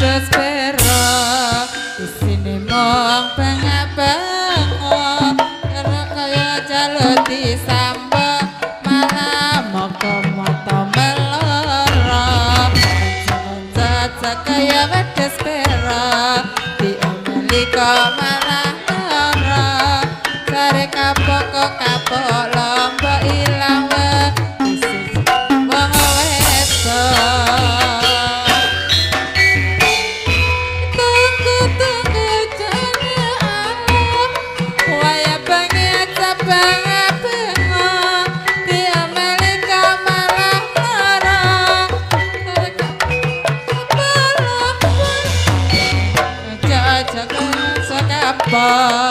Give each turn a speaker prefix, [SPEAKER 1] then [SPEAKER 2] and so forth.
[SPEAKER 1] wedhus pero, isine mung bengak-bengok, karo kaya jaluk disambek, malah mata-mata meloro. Kanca-kanca kaya wedhus pero, diomeli kok malah lara. Jare kapok kok kapok lombok ilang wedhus wong wedok. Tunggu-tunggu jane alam, waya bengi aja bengak-bengok, diomeli kok malah lara. Aja-aja kapok.